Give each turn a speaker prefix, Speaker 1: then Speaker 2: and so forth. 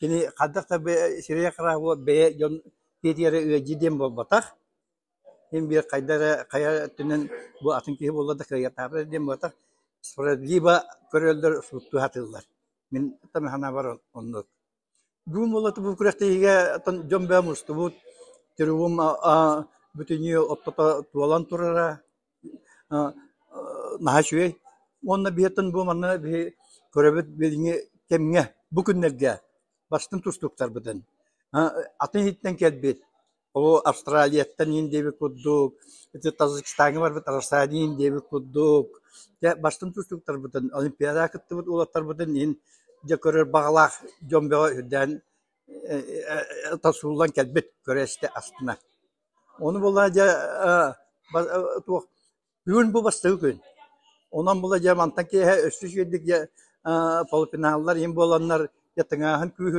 Speaker 1: Кини хайдах да сирэйэ-хараҕа бэйэ дьон киһитигэр ыалдьыы диэн буолбатах. Син биир хайда эрэ хайа өттүнэн бу атын киһи буолла да кыайыахтаахпыт диэн буолбатах. Справедливо көрөллөр, суттуу сатыыллар. Мин санаабар оннук. Бүгүн буолла бу күрэхтэһиигэ дьон бөҕө мустубут, трибун бүтүннүү ортото туолан турара наһаа үчүгэй. Уонна биһиэттэн бу манна биһи көрөбүт билиҥҥи кэмҥэ бу күннэргэ бастыҥ тустууктарбытын атын иһиттэн кэлбит Ол Австралияттан иин диэбит курдук, ити Таджикистаҥҥа барбыт Австралия иин диэбит курдук, дьэ бастыҥ тустууктарбытын, Олимпиадаҕа кыттыбыт уолаттарбытын иһин дьэ көрөр баҕалаах дьон бөҕө үрдээн тосуллан кэлбит көрө-истэ астына. Ону буоллаҕына дьэ туох бүгүн бу бастакы күн. Онон була дьэ мантан киэһэ өссө үчүгэйдик дьэ полуфиналлар иһин буоланнар дьэ тыҥааһын күүһү.